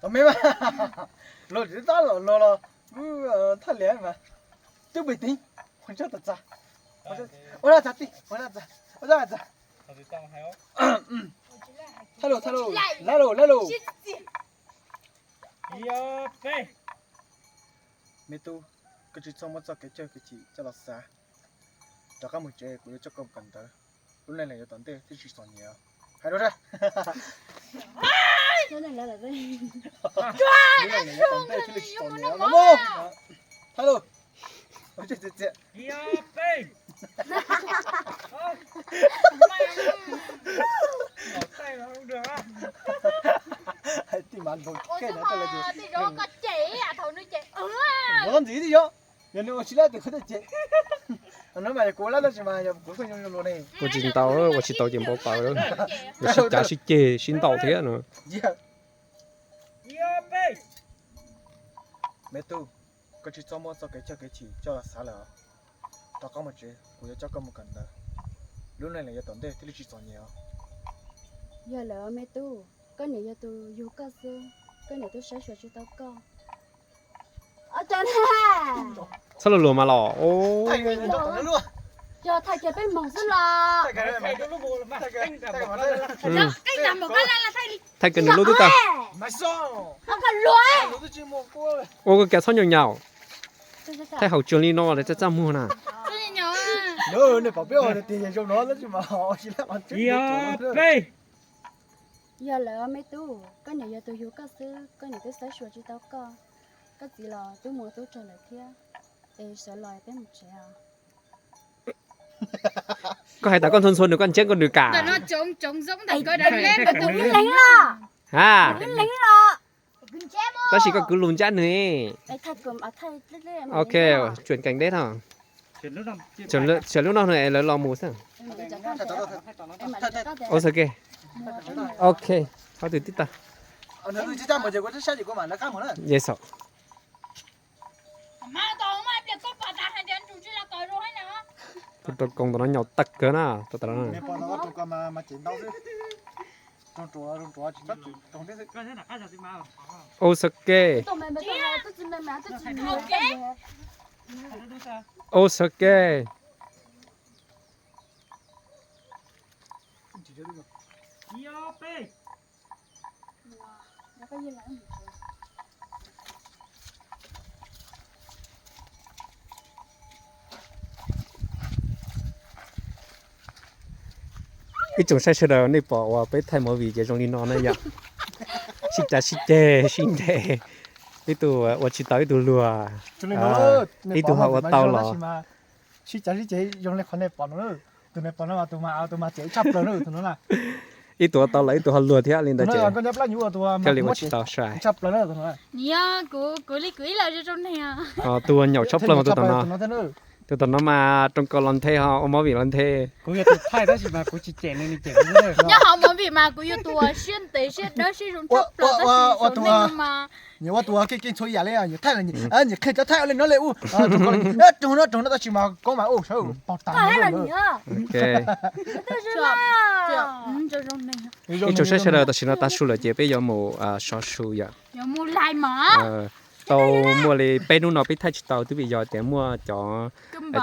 Thaum me mas los tsis tab los los los, thaj liam mas, twb bình tĩnh, ua tsaug tag tag, ua tsaug tag tij, ua tsaug tag, ua tsaug tag. Hello, hello, hello, hello. Me tub, koj tsis txhob muab txoj kev cawg kev chim coj los xav. Rov qab mus tsev, kuv yuav coj koj mus kawm ntawv. Lub neej los yuav tom ntej thiaj tsis txom nyem. Hais rau sab. Lub neej los yuav tom ntej thiaj li tsis txom nyem no mog. Hais lus. Hais tij mas ntaus kej na, tej zaum koj cem thaum nws cem. Ntaus ntxiv tib yom. Yog nws ua tsis lab tes qhov tej cem. No mas kuv lab tab sis mas yog kuv pheej zoo zoo luag ne. Ua tsis ntaus, ua tsis tau ces npau taws. Sib cav sib ceg sib ntaus thiab no. Me tub, koj tsis txhob muab txoj kev cawg kev chim coj los xav lawm. Rov qab mus tsev, kuv yuav coj koj mus kawm ntawv. Lub neej los yuav tom ntej thiaj li tsis txom nyem os. Yog lawm me tub, koj niam yog tus yug koj xwb, koj niam twb saib xyuas tsis tau koj. Txhob luag luag mas los. Yog thaij kiag peb moog xwb los. Thaij kiag nws lub twb tag. Ua koj kav txhob nyaum nyaum. Thaij haum tsuag li no lawv txaj txaj muag na. Yog lawm me tub, koj niam yog tus yug koj xwb, koj niam twb saib xyuas tsis tau koj. Koj txiv los twb mus tub rog lawm thiab, es sawv los peb mus tsev os. Koj hais tas koj ntxhua ntxhua nws, koj ntseeb koj nws kam. Ha. Tab sis koj kwv lus ntsab nws. Ok, tsuam kees deb tho. Sawv lub no es lawv los mus xwb. Ok, ok. Thaum twg tib tag. Yes. Tus rau koos ntawm no nyaum tag kawg na. Ua xav ke. Ua xav ke. Ib tsoom saib sawv daws, nej pom uas peb thaij movie ces zoo li no na yom. Sib cav sib ceg sib ntes, ib tug ua tsis tau ib tug luag, ib tug ho ua tau los. Sib cav sib ceg zoo li qhov nej pom no, tus nej pom no tus mas tus mas cem tshaj plaws na tus no na. Ib tug ua tau los ib tug ho luag thiab li ntawd ces thiaj li ua tsis tau sai. Nws yog kuv, kuv li kuv ib leeg zoo zoo neeg. Tus uas nyaum tshaj plaws mas tus tom no. Tus tom no mas rooj kaus los nthe ho ua movie los nthe. Kuv yog tus thaij tab sis mas kuv tsis cem nws, nws cem kuv. Nyob hauv movie mas kuv yog tus uas siab ntev siab dawb siab zoo tshaj plaws tab sis saum nej no mas nyias ua tus keej keej txhua yam li, nyias thaij, nyias qhia cov thaij ua li no li ub, rooj no rooj no tab sis mas koob mas ub sawv pog tas. Ib tsoom saib sawv daws, tam sim no tav su lawm ces peb yuav mus sov su yom. Tau muaj li peb hnub no peb thaij tsis tau twb vim yog tias muaj cov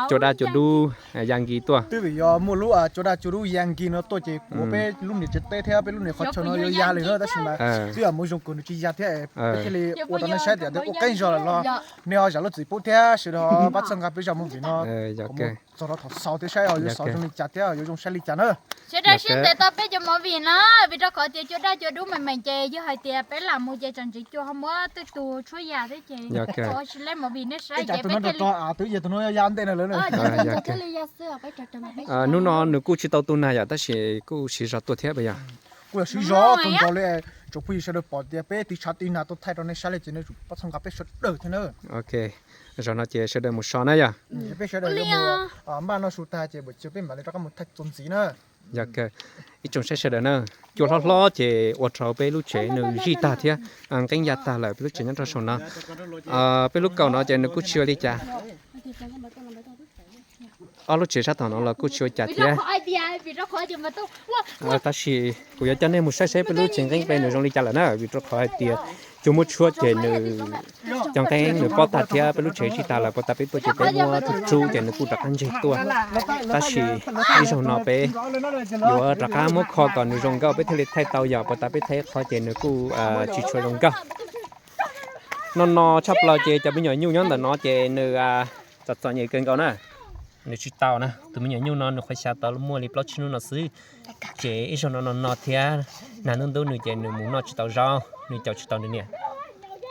cua daj cua dub ya nkis tuaj. Twb vim yog muaj lub cua daj cua dub ya nkis no tuaj ces kuv peb lub niam tsev teb thiab peb lub niam qhov chaw no yuav ya li na tab sis mas twb yog mus zoo kawg nws tsis ya thiab, peb thiaj li ua rau nej saib tias ua qeeb zog lawm los nej ho zam lub txim pub thiab sawv daws pab txhawb nqa peb zaj movie no kom mus txog rau thaum xaus thiab saib yuav xaus zoo li cas thiab yuav zoo saib li cas na. Sawv daws siab ntev tau peb cov movie no, vim rau qhov tias cua daj cua dub meem meem ces yog hais tias peb lam mus ces tsam ntsis cua ho muab tej tus tshuab ya thiab ces ua tsis lej movie nej saib ces peb thiaj li. Hnub no nws kuj tsis tau tu nag yom tab sis kuj siv zog tuaj thiab puas yog? Kuj yog siv zog kawg nkaus li, tsoom phooj ywg sawv daws pom tias peb tiv tshav tiv nag tuaj thaij rau nej saib li ces nej tsum pab txhawb nqa peb sawv daws thiab na. Ok, zaum no ces sawv daws mus so na yom. Peb sawv daws yuav mus npaj noj su tag ces buam chiv peb mam li rov qab mus thaij txuas ntxiv na. Ib tsoom saib sawv daws na, cua hlob hlob ces ua rau peb lub tsev nws zij tag thiab nqeeb ya tag lawm peb lub tsev nyob rau saum no. Peb lub kaum no ces nws kuj tsis ua li cas. Ob lub tsev sab tom no los kuj tsis ua cas thiab. Tab sis kuv yuav coj nej mus saib saib peb lub tsev nqeeb pe nws zoo li cas lawm na, vim rau qhov hais tias Cua muab tshuab ces nws cov nqeeb nws pob tag thiab peb lub tsev tsis tas lawm, puas tas peb tuaj ces peb muab rub rub ces nws kuj rov qab ntseg tuaj. Tab sis ib zaug no peb yuav rov qab muab kho kom nws zoo nkauj peb thiaj li thaij tau, yog puas tas peb thaij qhov ces nws kuj tsis tshua zoo nkauj. No no tshaj plaws ces cov me nyuam nyuj nyob ntawm no ces nws txom txom nyem kawg nkaus na. Nws tsis tau na, tus me nyuam nyuj no nws qhuav xyaw tau muaj li plaub tsib hnub no xwb. Ces ib zaug no no no thiab, nag ntub ntub nws ces nws mus noj tsis tau zaub, nws caum tsis tau nws niam.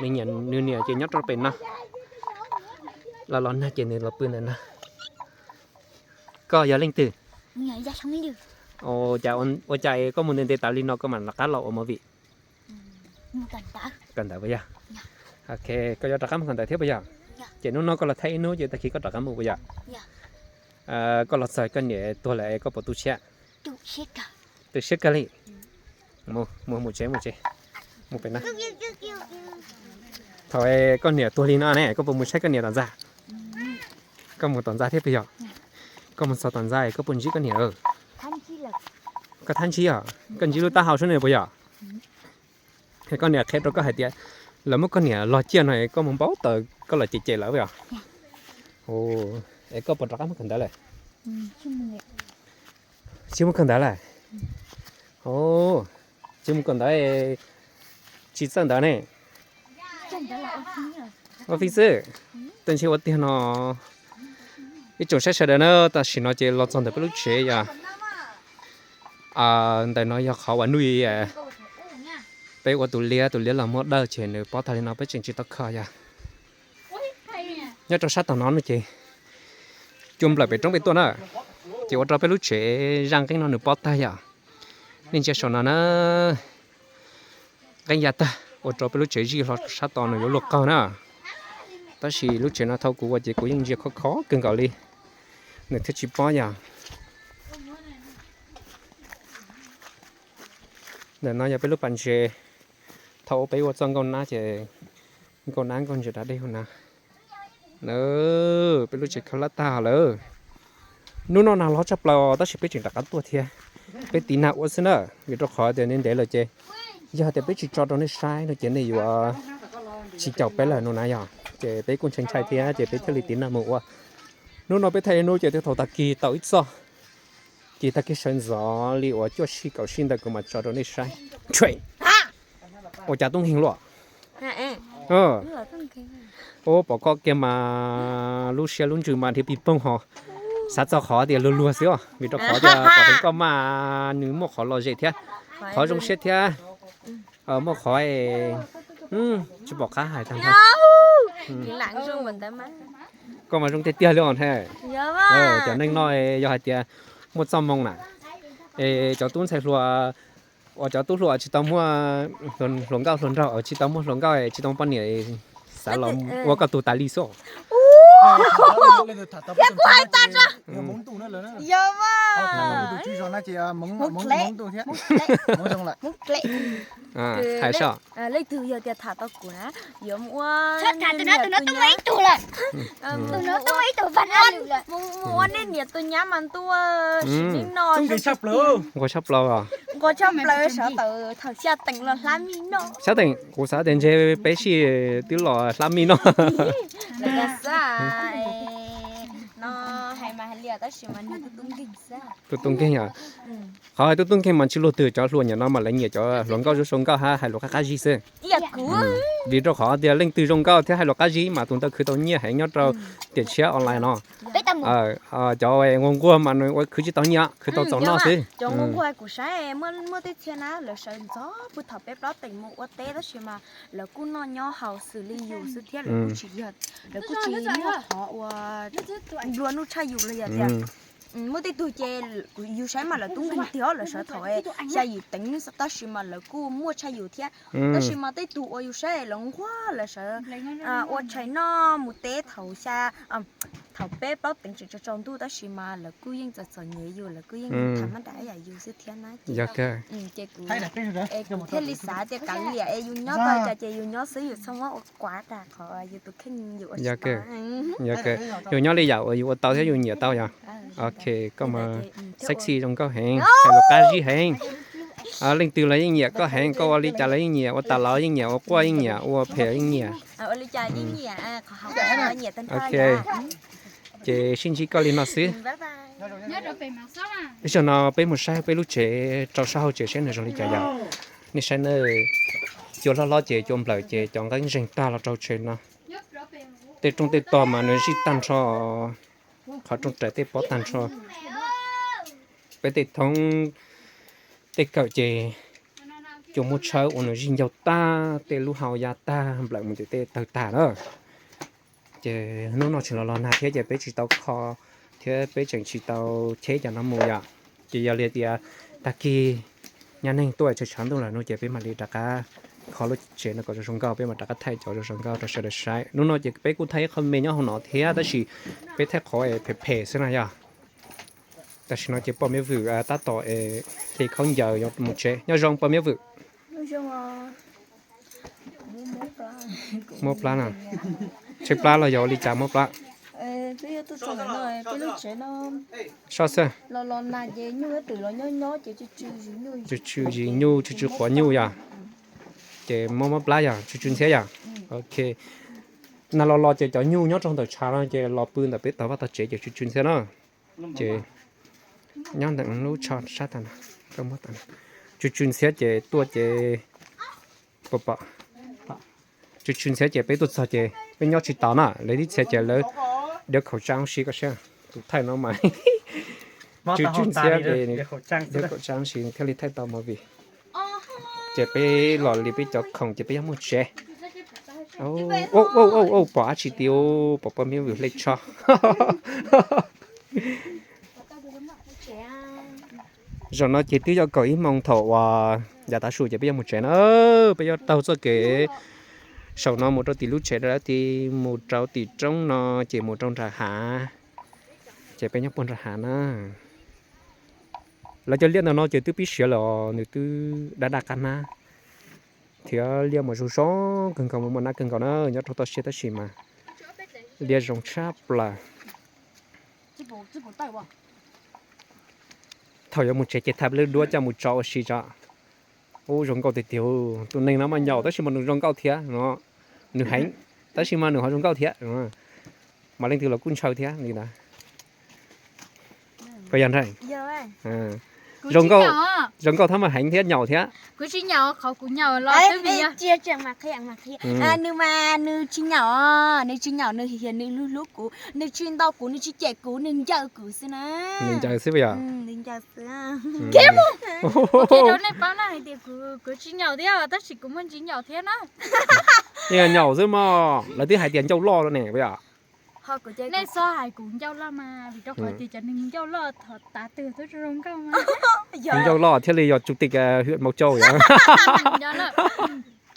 Nws niam, nws niam ces nyob rau pem no, los los nag ces nws los pw ntawm no. Koj yog leej twg? Ua cas, ua cas koj mus ntev ntev tas li no koj mam rov qab los ua movie? Kawm ntawv puas yog? Ok, koj yuav rov qab mus kawm ntawv thiab puas yog? Ces hnub no koj los thaij ib hnub ces tag kis koj rov qab mus puas yog? Koj los txog koj niam tuag lawm es koj puas tu siab? Tu siab kawg li. Mus, mus, mus tsev, mus tsev. Mus pem na. Thaum koj niam tuag li no ne koj puas mus saib koj niam tom ntxa? Koj mus tom ntxa thiab puas yog? Koj mus txog tom ntxa koj puas ntsib koj niam? Koj thab ntsib os, koj ntsib lub taub hau sub ne puas yog? Koj niam qhia rau koj hais tias lawv muab koj niam log ciaj no koj mus npau taws koj los cem cem lawv puas yog? Es koj puas rov qab mus kawm ntawv lawm? Tsis mus kawm ntawv lawm. Tsis mus kawm ntawv, tsis txawj ntawv ne. Ua fij xwb. Tej ntshe ua tiag no. Ib tsoom saib sawv daws na, tam sim no ces los txog ntawm peb lub tsev yog ntawm no yog qhov uas nuj peb ua tus liab, tus liab los muab dawj ces nws pob tag li no peb tseem tsis tau kho yog. Nyob rau sab tom no no ces cua nplawm pem roob pem tuaj na, ces ua rau peb lub tsev zaj nqeeb no nws pob tag yom. Nej ntsia saum no na, nqeeb ya tag ua rau peb lub tsev zij hlo sab tod nws yuav luag qaug na. Tab sis lub tsev no thaum kuv ua ces kuv yeej ntsia khov kho kawg nkaus li, nws thiaj tsis pob yom. Ntawm no yog peb lub pas ntses, thaum ub peb ua txoj nkauj nab ces nkauj nab nkauj ntses da dej hauv na. Peb lub tsev khaub hlab tag lawm. Hnub no nag loj tshaj plaws tab sis peb tseem rov qab tuaj thiab. Peb tiv nag ua xwb na, vim rau qhov tias ntev ntev lawm ces yog tias peb tsis tso rau nej saib no ces nej yuav tsis caum peb lawm no na yog. Ces peb kuj ntshai ntshai thiab ces peb thiaj li tiv nag mus ua. Hnub no peb thaij ib hnub ces twb thaum tag kis tau ib txoj. Ces tag kis sawv ntxov li uas cuaj sij kaum sij ntawd kuv mam tso rau nej saib. Ua cas tub nkeeg luaj? Ub, pom koj kiag mas lub siab lub ntsws mas dhia pis poog ho. Xav txog qhov tias luag luag xwb os, vim rau qhov tias pom koj mas nws muaj qhov lom zem thiab, qhov zoo siab thiab. Muaj qhov tsis pom qab hais tag nrho. Koj mas zoo tiag tiag li os. Cov neeg no yog hais tias muaj txoj moo na, es cov tub ntxhais hluas uas cov tub hluas tsis tau muaj hluas nkauj hluas nraug, tsis tau muaj hluas nkauj tsis tau muaj poj niam, xav los ua koj tus tas li xwb. Thiab kuv hais tag tso. Yog mas. Hais soj. Leej twg yog tias tham tau kuv na, yuav mus ua, tus no tus no tuaj ib tug lawm. Tus no tuaj ib tug vaj lawm. Mus ua nej niam tus nyab mas ntuj, sim neej no nquag tshaj plaws, nquag tshaj plaws sawv tawm thaum xya teem los hlab mij noj. Xya teem kuv xav tias ntshe peb sij twb los hlab mij noj. Lawv xav no hais mas hais li tab sis mas nws tub tub nkeeg xwb. Tub tub nkeeg yom. Qhov hais tub tub nkeeg mas tsis luag twg, cov hluas nim no mas lawv nyiam cov hluas nkauj zoo zoo nkauj hab hais lus qab qab zib xwb. Vim rau qhov tias leej twg zoo nkauj thiab hais lus qab zib mas tus ntawd khwv tau nyiaj heev nyob rau tiam tshiab online no. Cov nquag nquag mas nws ua khwv tsis tau nyiaj, khwv tau txaus noj xwb. Cov nquag nquag kuv saib muaj tej txhia na lawv sawv ntxov puag thaum peb plaub teem mus ua teb tab sis mas lawv kuj noj nyob haus xws li yus xwb thiab lawv kuj tsis yog, lawv kuj tsis muaj qhov ua nplua nuj tshaj yus los yog tias muaj tej tug ces yus saib mas lawv tub nkeeg tiag, lawv sawv thaum xya yim teev tab sis mas lawv kuj muaj tshaj yus thiab. Tab sis mas tej tug uas yus saib lawv nquag lawv sawv ua tshais noj mus teb thaum xya, thaum peb plaub teev tseem tsaus tsaus ntuj tab sis mas lawv kuj yeej txom txom nyem yus, lawv kuj yeej tham mab nram yam yus xwb thiab na. Ces kuv thiaj li xav tias kav liam es yus nyob tau cas ces yus nyob xwb, yus txhob muab ua kuav tas qhov yus tus kheej yus ua tsis tau. Yus nyob li yam uas yus ua tau thiab yus nyiam tau yog. Ok, koj mas sexy zoo nkauj heev, hais lus qab zib heev. Leej twg los yeej nyiam koj heev, koj ua li cas los yeej nyiam, ua tas los yeej nyiam, ua quaj yeej nyiam, ua phem yeej nyiam. Ok, ces sib ntsib koj li no xwb. Ib zaug no peb mus saib peb lub tsev rau sab hauv tsev saib nws zoo li cas yom. Nej saib na, cua hlob hlob ces cua nplawm ces cov nqeeb zeeg tag los rau tsev no. Tej rooj tej tog mas nws zij tag nrho, qhov rooj raim tej pob tag nrho. Peb tej thoob tej kawm ces cua muab tshawb ua nws zij ncaug tag, tej lub hau ya tag, nplawm mus ces tej tawg tag na. Ces hnub no tseem los los nag thiab ces peb tsis tau kho thiab peb tseem tsis tau cheb cov no mus yom. Ces yog li tias tag kis nyab neeg tuaj tshav tshav ntuj lawm no ces peb mam li rov qab kho lub tsev no kom zoo zoo nkauj, peb mam rov qab thaij cov zoo zoo nkauj rau sawv daws saib. Hnub no ces peb kuj thaij ib qho me nyob hauv no thiab tab sis peb thaij qhov phem phem xwb na yom. Tam sim no ces poj me Vwm tab tom hli khaub ncaws yuav mus tsev. Nyob zoo poj me Vwm. Muab plab na. Tshaib plab los yog ua li cas muab plab? Soj xwb. Tsw tsw zis nyuj, tsw tsw qhuav nyuj yom. Ces muab muab plab yom, tsw tsw ntxhiab yom. Ok. Nag los los ces cov nyuj nyob rau ntawm tshav no ces los pw ntawm peb tog vaj tog tsev ces tsw tsw ntxhiab na. Ces nyob ntawm lub tsho sab tas, tsw tsw ntxhiab ces tuaj ces pom, tsw tsw ntxhiab ces peb tuaj txog ces peb nyob tsis tau na, lawv tib txhia ces lawv diav khaum tsab si koj saib, tus thaij no mas tsw tsw ntxhiab ces diav khaum tsab si thiaj li thaij tau movie. Ces peb los li peb cov khoom ces peb yuav mus tsev. Pom dab tsi tias pom poj me Vwm hle tsho. Zaum no ces twb yog kaum ib moos thaum uas yav tav su ces peb yuav mus tsev na. Peb yuav taug txoj kev saum no mus rau tim lub tsev dab tsi, mus rau tim roob no ces mus rau nram hav, ces peb nyob puag nram hav na. Lawv cov liaj ntawm no ces twb pib siav lawm, nws twb daj daj qab hnab thiab liaj mas zoo zoo kawg nkaus, mas muaj nab kawg nkaus na, nyob rau toj siab tab sis mas liaj zoo tshaj plaws. Thaum yuav mus tsev ces thaj lub duab coj mus tso ua si tso. Ub, zoo nkauj tiag tiag, tus neeg no mas nyaum tab sis mas nws zoo nkauj thiab no, nws heev tab sis mas nws ho zoo nkauj thiab. Mas leej twg los kuj ntshaw thiab li ntawd. Koj yog nrhiav zoo nkauj, zoo nkauj thiab mas heev thiab nyaum thiab. Kuv tsis nyaum, qhov kuv nyaum los twb vim yog nws mas nws tsis nyaum, nws tsis nyaum, nws hiam, nws hlub hlub kuv, nws tsis ntaus kuv, nws tsis cem kuv, nws ncaws kuv xwb na. Nws ncaws xwb yom. Rau nej paub na hais tias kuv tsis nyaum thiab tab sis kuv muaj ntsis nyaum thiab na. Yeej nyaum xwb mog, lawv twb hais tias ncauj loj ne yom. Nej txhob hais kuv ncauj loj mas vim rau qhov tias cov neeg ncauj loj thaum tav twg twb zoo nkauj mas. Ncauj loj thiaj li yog chủ tịch huyện Mộc Châu yom.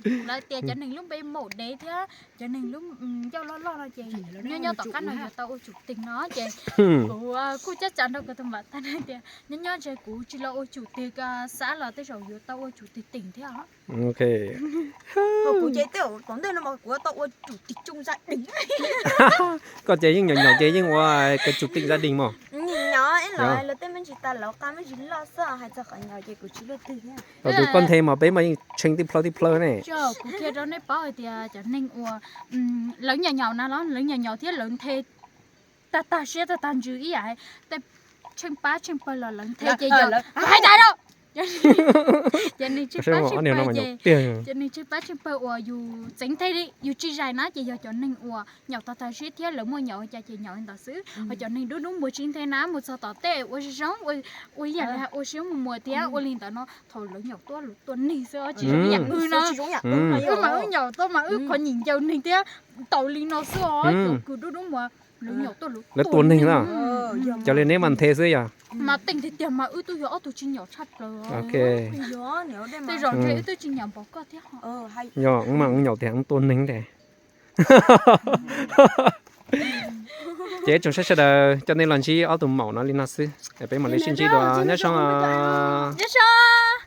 Lawv tias cov neeg lub npe maum dev thiab cov neeg lub ncauj loj loj no ces nyob nyob tom qab no yuav tau ua chủ tịch no ces kuv kuj cab cav nrog kuv tus mam tag tias nyob nyob ntshe kuv tsis los ua chủ tịch xã los tej zaum yuav tau ua chủ tịch tỉnh thiab. Ok. Kuv ces tej tom ntej no mas kuv tau ua chủ tịch chung gia đình. Koj ces yeej nyaum nyaum ces yeej ua cái chủ tịch gia đình mos. Nyaum ib los lawv tej me ntsis tas lawv qa me ntsis loj xwb, hais txog qhov nyaum ces kuv tsis luaj twg thiab. Tus koj nthe mas peb mas yeej tshee tib plhaw tib plhaw ne. Kuv qhia rau nej paub hais tias cov neeg uas lawv nyaum nyaum na los lawv nyaum nyaum thiab lawv nthe tag tag siab tag tag ntsws ib yam, tej tsheej pab tsheej pawg los lawv nthe ces yog hais tas lawm. Cov neeg tsheej pab tsheej pawg ces, cov neeg tsheej pab tsheej pawg uas yus txeev nthe li yus tsis zais na ces yog cov neeg uas nyaum tag tag siab thiab lawv muaj nyaum cas ces nyaum li ntawd xwb. Ho cov neeg dub dub muag tsis nthe na mus txog tom tej ua zoo zoo, ua ib yam li ua siab muag muag thiab ua li ntawd no thaum lawv nyaum tuaj lawv tua neeg xwb, tsis zoo yam wb no. Wb mas wb nyaum tuaj mas wb qhov nyuam ncaws neeg thiab ntaus li no xwb os, cov kws dub dub muag lawv nyaum tuaj lawv tua neeg na. Cov li neb mas nthe xwb yog. Mas teej tiag tiag mas wb twb yog ob tug tsis nyaum tshaj plaws. Ok. Tej zaum ntshe wb twb tsis nyaum npaum koj thiab. Yog, wb mas wb nyaum tias wb tua neeg tiag. Ces tsoom saib sawv daws, coj nej los ntsib ob tug maum no li no xwb, peb mam li sib ntsib dua, nyob zoo. Nyob zoo.